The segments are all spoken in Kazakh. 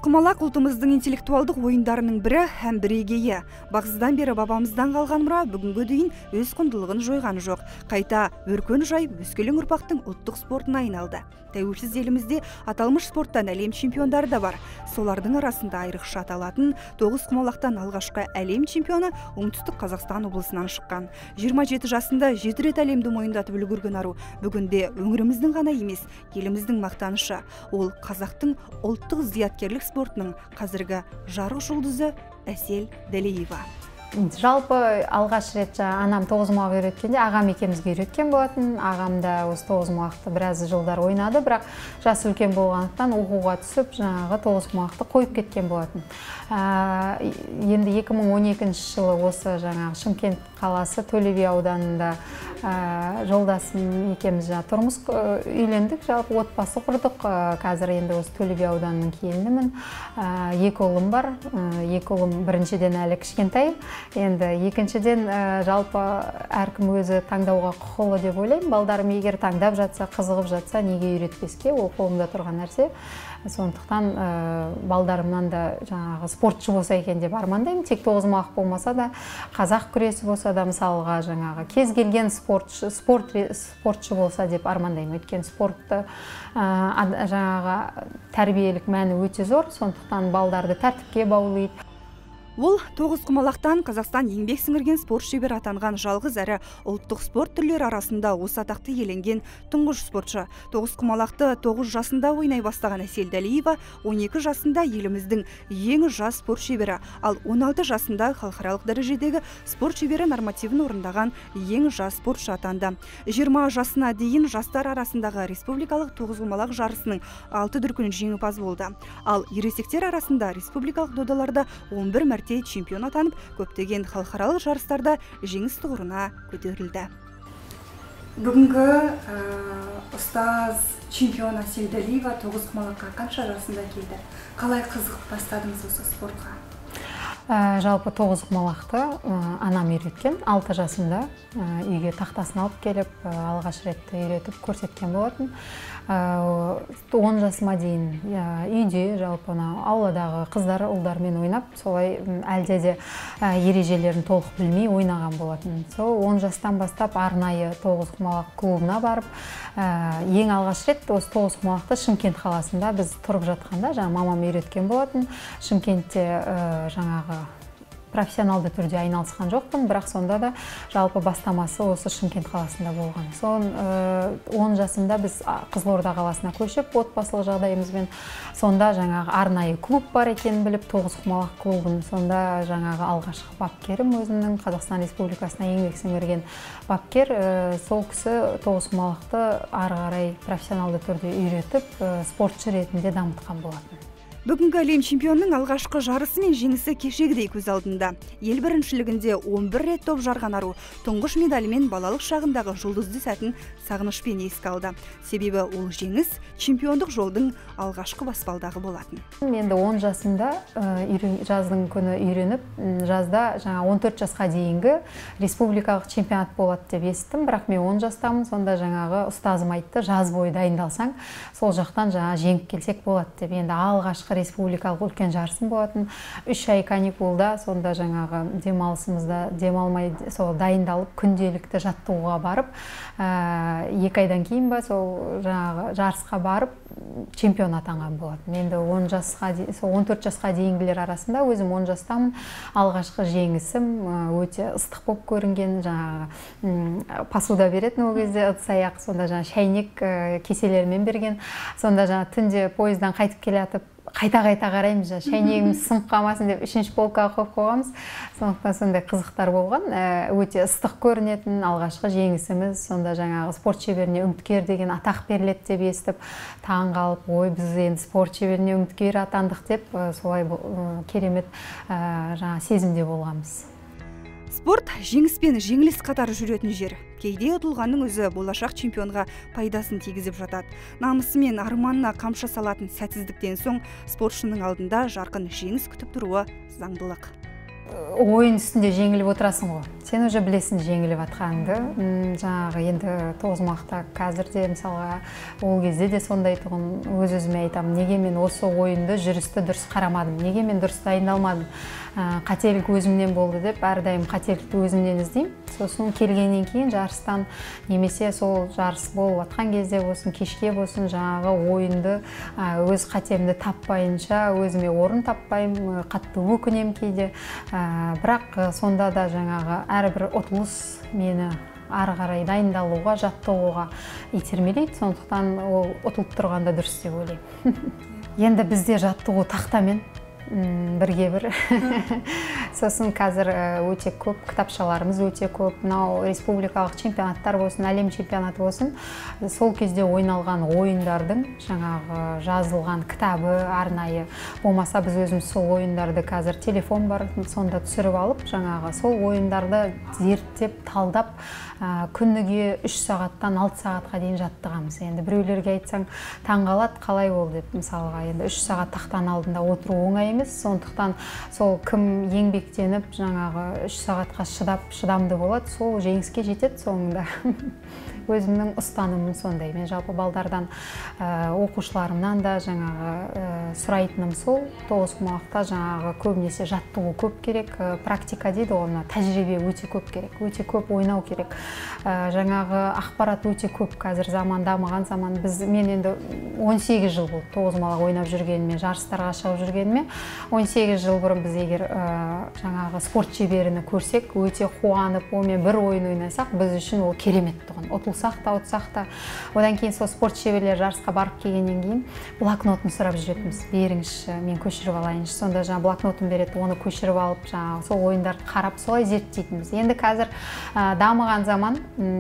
Тоғызқұмалақ ұлтымыздың интеллектуалдық ойындарының бірі һәм бірегейі. Бағзыдан бері бабамыздан қалған мұра бүгінгі дейін өз құндылығын жойған жоқ. Қайта өркен жайып, өскелең ұрпақтың ұлттық спортына айналды. Тәуелсіз елімізде аталмыш спорттан әлем чемпиондары да бар. Солардың арасында айрықша аталатын тоғызқұмалақтан алғашқы әлем чемпионы Оңтүстік Қазақстан облысынан шыққан. 27 жасында 7 рет әлемді мойындатып үлгерген ару бүгінде өңіріміздің ғана емес, еліміздің мақтанышы. Ол қазақтың ұлттық зияткерлік спортының қазіргі жарық жұлдызы Әсел Дәлиева. Жалпы алғаш рет анам тоғызқұмалақ үйреткенде ағам екеумізге үйреткен болатын. Ағам да осы тоғызқұмалақты біраз жылдар ойнады, бірақ жасы үлкен болғандықтан оқуға түсіп, жаңағы тоғызқұмалақты қойып кеткен болатын. Енді 2012 жылы осы жаңағы Шымкент қаласы Төле би ауданында жолдасым екеуміз тұрмыс үйлендік, жалпы отбасы құрдық. Қазір енді осы Төле би ауданының келінімін. Екі ұлым бар. Екі ұлым біріншіден әлі кішкентай. Енді екіншіден, жалпы әркім өзі таңдауға құқылы деп ойлаймын. Балдарым егер таңдап жатса, қызығып жатса, неге үйретпеске, ол қолымда тұрған нәрсе. Сондықтан балдарымнан да жаңағы спортшы болса екен деп армандаймын. Тек тоғызқұмалақ болмаса да, қазақ күресі болса да, мысалға жаңағы кез келген спортшы болса деп армандаймын. Өйткені спортты жаңағы тәрбиелік мәні өте зор, сондықтан балдарды тәртіпке баулиды. Ол тоғызқұмалақтан Қазақстан еңбек сіңірген спорт шебері атанған жалғыз әрі ұлттық спорт түрлері арасында осы атақты иеленген тұңғыш спортшы. Тоғызқұмалақты 9 жасында ойнай бастаған Әсел Дәлиева 12 жасында еліміздің ең жас спорт шебері, ал 16 жасында халықаралық дәрежедегі спорт шебері нормативін орындаған ең жас спортшы атанды. 20 жасына дейін жастар арасындағы республикалық тоғызқұмалақ жарысының 6 дүркін жеңімпаз болды. Ал ересектер арасында республикалық додаларда 11 мәрте чемпион атанып, көптеген халықаралық жарыстарда жеңіс тұғырына көтерілді. Бүгінгі ұстаз чемпион Әсел Дәлиева тоғызқұмалаққа қанша жасында келді? Қалай қызығып бастадыңыз осы спортқа? Жалпы тоғызқұмалақты анам үйреткен. 6 жасында үйге тақтасын алып келіп, алғаш рет үйретіп көрсеткен болатын. 10 жасыма дейін үйде жалпы ауладағы қыздар, ұлдармен ойнап, солай әлде де ережелерін толық білмей ойнаған болатын. Сол 10 жастан бастап арнайы тоғызқұмалақ клубына барып, ең алғаш рет осы тоғызқұмалақты Шымкент қаласында біз тұрып жатқанда, жаңа мамам үйреткен болатын. Шымкентте жаңағы профессионалды түрде айналысқан жоқпын, бірақ сонда да жалпы бастамасы осы Шымкент қаласында болған. Сон 10 жасымда біз Қызылорда қаласына көшіп, отбасылық жағдайымызбен, сонда жаңағы арнайы клуб бар екенін біліп, тоғызқұмалақ клубын, сонда жаңағы алғашқы бапкерім өзімнің Қазақстан Республикасына еңбек сіңірген бапкер, сол кісі тоғызқұмалақты ары қарай профессионалды түрде үйретіп, спортшы ретінде дамытқан болатын. Бүгінгі әлем чемпионының алғашқы жарысы мен жеңісі кешегідей көз алдында. Ел біріншілігінде 11 рет топ жарған ару тұңғыш медалімен балалық шағындағы жұлдызды сәтін сағынышпен еске алды. Себебі ол жеңіс чемпиондық жолдың алғашқы баспалдағы болатын. Енді 10 жасымда жаздың күні үйреніп, жазда жаңа 14 жасқа дейінгі республикалық чемпионат болады деп естідім, бірақ мен 10 жастамын, сонда жаңағы ұстазым айтты, жаз бойы дайындалсаң, сол жақтан жаңа жеңіп келсек болады деп. Енді алғашқы республикалық үлкен жарысым болатын. 3 ай каникулда, сонда жаңағы демалысымызда демалмай сол дайындалып, күнделікті жаттығуға барып, 2 айдан кейін ба сол жаңағы жарысқа барып чемпион атанған болатын. Енді 10 жасқа, сол 14 жасқа дейінгілер арасында өзім 10 жастамын. Алғашқы жеңісім өте ыстық болып көрінген, жаңағы посуда беретін ол кезде ыдыс аяқ, сонда жаңа шәйнек кеселермен берген. Сонда жаңа түнде пойыздан қайтып келе жатып қайта-қайта қараймыз, жаңа шәйнегіміз сынып қалмасын деп 3-ші полкаға қойып қойғанбыз. Сондықтан сондай қызықтар болған. Өте ыстық көрінетін алғашқы жеңісіміз, сонда жаңағы спорт шеберіне үміткер деген атақ беріледі деп естіп, таң қалып, ой, біз енді спорт шеберіне үміткер атандық деп, солай керемет жаңа сезімде болғанбыз. Спорт жеңіс пен жеңіліс қатар жүретін жер. Кейде ұтылғанның өзі болашақ чемпионға пайдасын тигізіп жатады. Намысы мен арманына қамшы салатын сәтсіздіктен соң спортшының алдында жарқын жеңіс күтіп тұруы заңдылық. Ойын үстінде жеңіліп отырасың ғой. Сен уже білесің жеңіліп атқаныңды. Жаңағы енді тоғызқұмалақта қазір де мысалға ол кезде де сондай тұғын, өз өзіме айтамын, неге мен осы ойынды, жүрісті дұрыс қарамадым, неге мен дұрыс дайындалмадым, қателік өзімнен болды деп әрдайым қателікті өзімнен іздеймін. Сосын келгеннен кейін жарыстан немесе сол жарыс болып атқан кезде болсын, кешке болсын, жаңағы ойынды өз қатемді таппайынша өзіме орын таппаймын, қатты өкінемін кейде. Бірақ сонда да жаңағы әрбір ұтылыс мені ары қарай дайындалуға, жаттығуға итермелейді. Сондықтан ол ұтылып тұрғанда дұрыс деп ойлаймын. Енді бізде жаттығу тақтамен бірге бір. Сосын қазір өте көп кітапшаларымыз өте көп. Мынау республикалық чемпионаттар болсын, әлем чемпионаты болсын, сол кезде ойналған ойындардың жаңағы жазылған кітабы арнайы. Болмаса біз өзіміз сол ойындарды қазір телефон бар, сонда түсіріп алып, жаңағы сол ойындарды зерттеп, талдап, күніге 3 сағаттан 6 сағатқа дейін жаттығамыз. Енді біреулерге айтсаң таңғалады, қалай ол деп. Мысалға енді 3 сағат тақтаның алдында отыру оңай емес. Сондықтан сол кім еңбектеніп жаңағы 3 сағатқа шыдап, шыдамды болады, сол жеңіске жетеді соңында. Өзімнің ұстанымым сондай. Мен жалпы балдардан, оқушыларымнан да жаңағы сұрайтыным сол. Тоғызқұмалақта жаңағы көбінесе жаттығу көп керек, практика дейді ғой, мына тәжірибе өте көп керек, өте көп ойнау керек. Жаңағы ақпарат өте көп қазір, заман дамыған заман. Мен енді 18 жыл болды тоғызқұмалақ ойнап жүргеніме, жарыстарға шығып жүргеніме. 18 жыл бұрын біз егер жаңағы спорт шеберіні көрсек, өте қуанып, онымен бір ойын ойнасақ, біз үшін ол керемет тұғын. Ұтылсақ та, ұтсақ та. Одан кейін сол спорт шеберлері жарысқа барып келгеннен кейін блокнотын сұрап жүретінбіз. Беріңізші, мен көшіріп алайыншы. Сонда жаңа блокнотын береді, оны көшіріп алып, жаңағы сол ойындарды қарап, солай зерттейтінбіз. Енді қазір дамыған заман,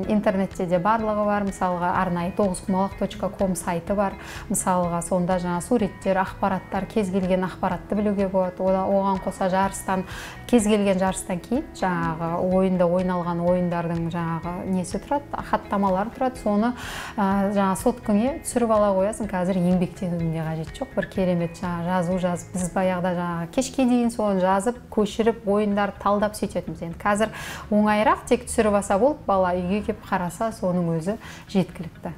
интернетте де барлығы бар. Мысалға арнайы тоғызқұмалақ.ком сайты бар. Мысалға сонда жаңа суреттер, ақпараттар, кез келген ақпаратты білуге болады. Оған қоса жарыстан, кез келген жарыстан кейін жаңағы ойында ойналған ойындардың жаңағы несі тұрады, хаттамалар тұрады. Соны жаңа соткаңе түсіріп ала қоясың. Қазір еңбектенудің де қажеті жоқ. Бір керемет жаңа жазу жазып, біз баяғыда жаңағы кешке дейін соны жазып, көшіріп, ойындарды талдап сөйтетінбіз. Енді қазір оңайырақ, тек түсіріп алса болды, бала үйге келіп қараса, соның өзі жеткілікті.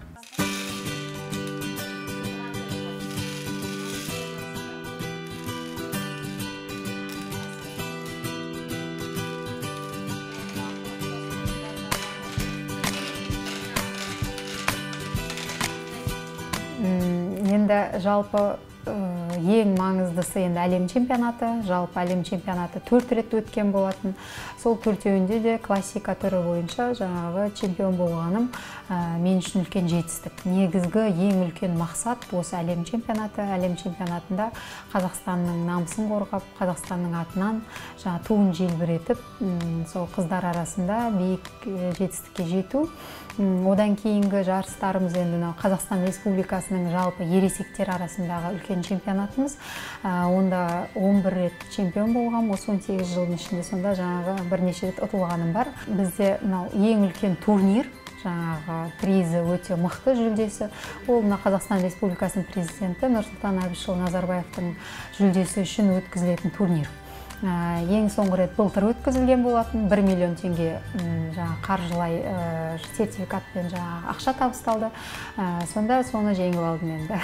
Енді жалпы ең маңыздысы енді әлем чемпионаты. Жалпы әлем чемпионаты 4 рет өткен болатын. Сол төртеуінде де классика түрі бойынша жаңағы чемпион болғаным мен үшін үлкен жетістік. Негізгі ең үлкен мақсат осы әлем чемпионаты. Әлем чемпионатында Қазақстанның намысын қорғап, Қазақстанның атынан жаңа туын желбіретіп, сол қыздар арасында биік жетістікке жету. Одан кейінгі жарыстарымыз енді Қазақстан Республикасының жалпы ересектер арасындағы үлкен чемпионатымыз. Онда 11 рет чемпион болғам, осы 18 жылдың ішінде сонда жаңағы бірнеше рет ұтылғаным бар. Бізде мынау ең үлкен турнир, жаңағы призі өте мықты, жүлдесі. Ол мына Қазақстан Республикасының президенті Нұрсұлтан Әбішұлы Назарбаевтың жүлдесі үшін өткізілетін турнир. Ең соңғы рет былтыр өткізілген болатын. 1 миллион теңге жаңа қаржылай сертификатпен жаңа ақша табысталды. Сонда соны жеңіп алдым енді.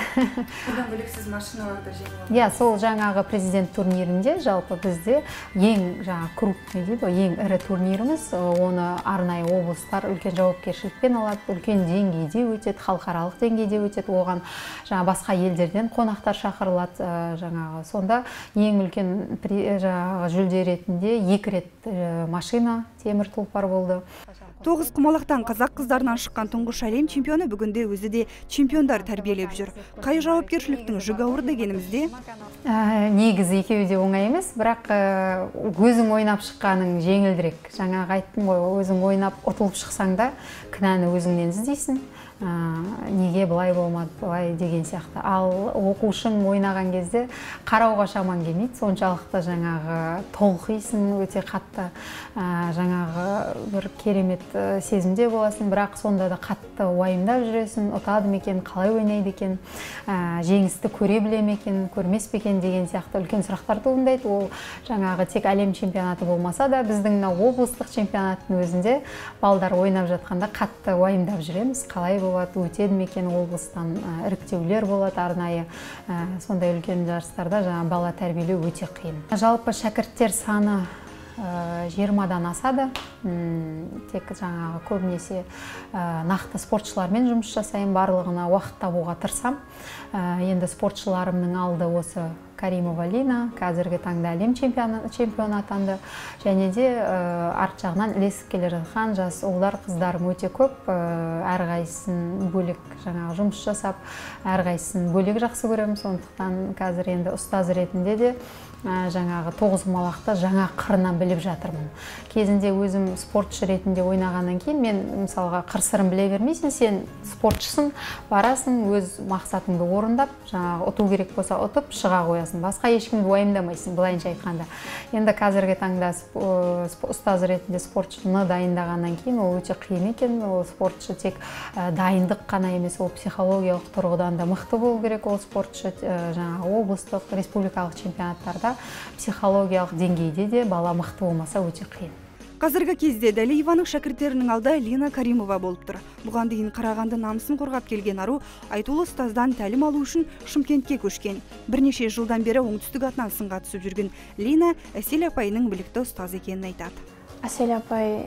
Одан бөлек сіз машиналарды жеңіп алдыңыз. Иә, сол жаңағы президент турнирінде жалпы бізде ең жаңа крупный дейді ғой, ең ірі турниріміз. Оны арнайы облыстар үлкен жауапкершілікпен алады, үлкен деңгейде өтеді, халықаралық деңгейде өтеді. Оған жаңа басқа елдерден қонақтар шақырылады. Жаңағы сонда ең үлкен жүлде ретінде 2 рет машина, темір тұлпар болды. Тоғызқұмалақтан қазақ қыздарынан шыққан тұңғыш әлем чемпионы бүгінде өзі де чемпиондар тәрбиелеп жүр. Қай жауапкершіліктің жүгі ауыр дегенімізде? Негізі екеуі де оңай емес, бірақ өзің ойнап шыққаның жеңілдірек. Жаңағы айттым ғой, өзің ойнап ұтылып шықсаң да кінәні өзіңнен іздейсің. Неге былай болмады, былай деген сияқты. Ал оқушың ойнаған кезде қарауға шаман келмейді, соншалықты жаңағы толқисың өте қатты. Жаңағы Жаңағы бір керемет сезімде боласың, бірақ сонда да қатты уайымдап жүресің, ұтады ма екен, қалай ойнайды екен, жеңісті көре біле ме екен, көрмес пе екен деген сияқты үлкен сұрақтар туындайды. Ол жаңағы тек әлем чемпионаты болмаса да, біздің мына облыстық чемпионаттың өзінде балдар ойнап жатқанда қатты уайымдап жүреміз, қалай болады, өтеді ме екен, облыстан іріктеулер болады арнайы. Сондай үлкен жарыстарда жаңа бала тәрбиелеу өте қиын. Жалпы шәкірттер саны 20-дан асады. Тек жаңағы көбінесе нақты спортшылармен жұмыс жасаймын, барлығына уақыт табуға тырысам. Енді спортшыларымның алды осы Каримова Лина, қазіргі таңда әлем чемпионы атанды. Және де арт жағынан ілесіп келе жатқан жас ұлдар, қыздарым өте көп. Әрқайсысын бөлек жаңағы жұмыс жасап, әрқайсысын бөлек жақсы көремін. Сондықтан қазір енді ұстаз ретінде де жаңағы тоғызқұмалақты жаңа қырынан біліп жатырмын. Кезінде өзім спортшы ретінде ойнағаннан кейін мен мысалға қыр-сырын біле бермейсің, сен спортшысың, барасың, өз мақсатыңды орындап, жаңағы ұту керек болса ұтып, шыға қоясың. Басқа ешкімді уайымдамайсың, былайынша айтқанда. Енді қазіргі таңда ұстаз ретінде спортшыны дайындағаннан кейін ол өте қиын екен. Ол спортшы тек дайындық қана емес, ол психологиялық тұрғыдан да мықты болу керек. Ол спортшы жаңағы облыстық, республикалық чемпионаттарда психологиялық деңгейде де бала мықты болмаса өте қиын. Қазіргі кезде Дәлиеваның шәкірттерінің алда Лина Каримова болып тұр. Бұған дейін Қарағанды намысын қорғап келген ару айтулы ұстаздан тәлім алу үшін Шымкентке көшкен. Бірнеше жылдан бері оңтүстік атынан сынға түсіп жүрген Лина Әсел апайының білікті ұстаз екенін айтады. Әсел апай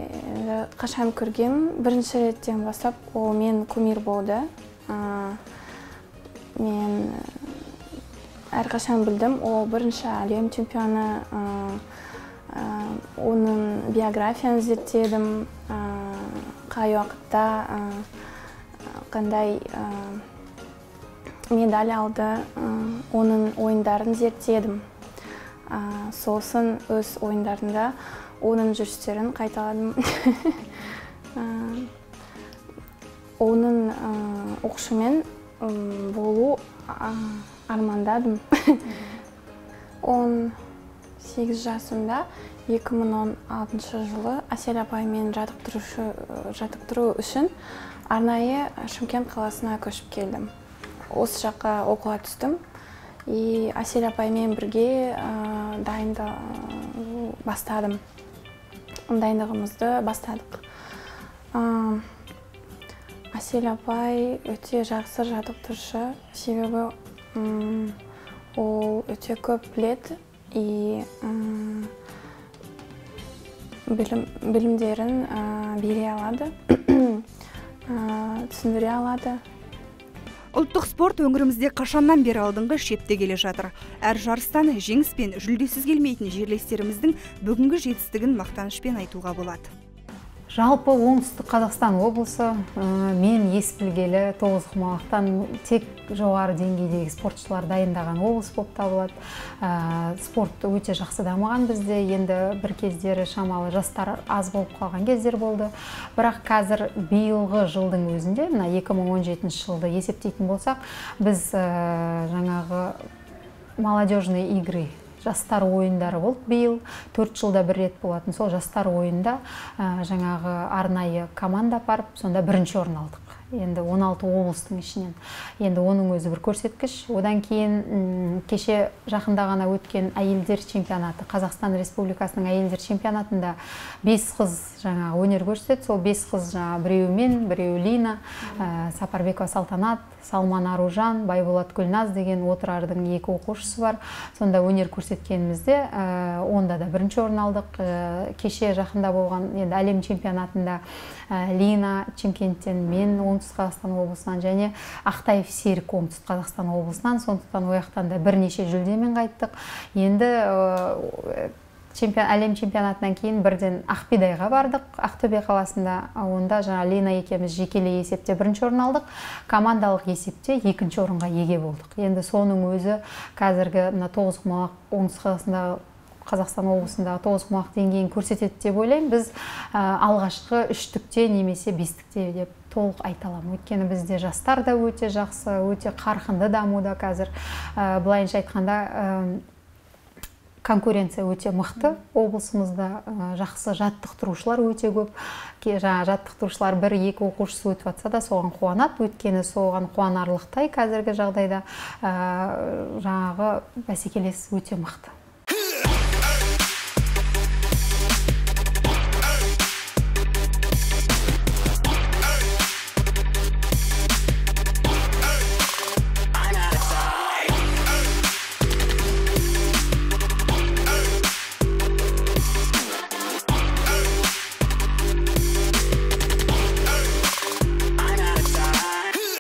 қашан көргем, бірінші реттен бастап ол мен кумир болды. Мен әрқашан білдім, ол бірінші әлем чемпионы. Оның биографияны зерттедім, қай уақытта қандай медаль алды, оның ойындарын зерттедім. Сосын өз ойындарында оның жүрістерін қайталадым. Оның оқушымен болу армандадым. 18 жасымда 2016 жылы Әсел апаймен жаттықтыру үшін арнайы Шымкент қаласына көшіп келдім. Осы жаққа оқуға түстім. И Әсел апаймен бірге бастадым. Дайындығымызды бастадық. Әсел апай өте жақсы жаттықтырушы, себебі ол өте көп біледі и білімдерін бере алады, түсіндіре алады. Ұлттық спорт өңірімізде қашаннан бері алдыңғы шепте келе жатыр. Әр жарыстан жеңіс пен жүлдесіз келмейтін жерлестеріміздің бүгінгі жетістігін мақтанышпен айтуға болады. Жалпы Оңтүстік Қазақстан облысы мен ес білгелі тоғызқұмалақтан тек жоғары деңгейдегі спортшылар дайындаған облыс болып табылады. Спорт өте жақсы дамыған бізде. Енді бір кездері шамалы жастар аз болып қалған кездер болды. Бірақ қазір биылғы жылдың өзінде, мына 2017 жылды есептейтін болсақ, біз жаңағы молодежные игры, жастар ойындары болды биыл, 4 жылда бір рет болатын. Сол жастар ойында жаңағы арнайы команда апарып, сонда бірінші орын алдық. Енді 16 облыстың ішінен. Енді оның өзі бір көрсеткіш. Одан кейін кеше жақында ғана өткен әйелдер чемпионаты, Қазақстан Республикасының әйелдер чемпионатында 5 қыз жаңағы өнер көрсетті. Сол 5 қыз жаңағы біреуі мен, біреуі Лина, Сапарбекова Салтанат, Салман Аружан, Байболат Гүлназ деген Отырардың 2 оқушысы бар. Сонда өнер көрсеткенімізде онда да бірінші орын алдық. Кеше жақында болған енді әлем чемпионатында Лина Шымкенттен, мен Оңтүстік Қазақстан облысынан және Ақтаев Серік Оңтүстік Қазақстан облысынан, сондықтан ояқтан да бірнеше жүлдемен қайттық. Енді әлем чемпионатынан кейін бірден Ақбидайға бардық, Ақтөбе қаласында. Онда жаңа Лина екеуміз жекелей есепте бірінші орын алдық, командалық есепте екінші орынға еге болдық. Енді соның өзі қазіргі мына тоғызқұмалақ Оңтүстік Қазақстан облысындағы тоғызқұмалақ деңгейін көрсетеді деп ойлаймын. Біз алғашқы үштікте немесе бестікте деп толық айта аламын. Өйткені бізде жастар да өте жақсы, өте қарқынды дамуда қазір. Былайынша айтқанда, Конкуренция өте мықты облысымызда, жақсы жаттықтырушылар өте көп. Жаңа жаттықтырушылар 1-2 оқушысы өтіп жатса да соған қуанады, өйткені соған қуанарлықтай қазіргі жағдайда жаңағы бәсекелес өте мықты.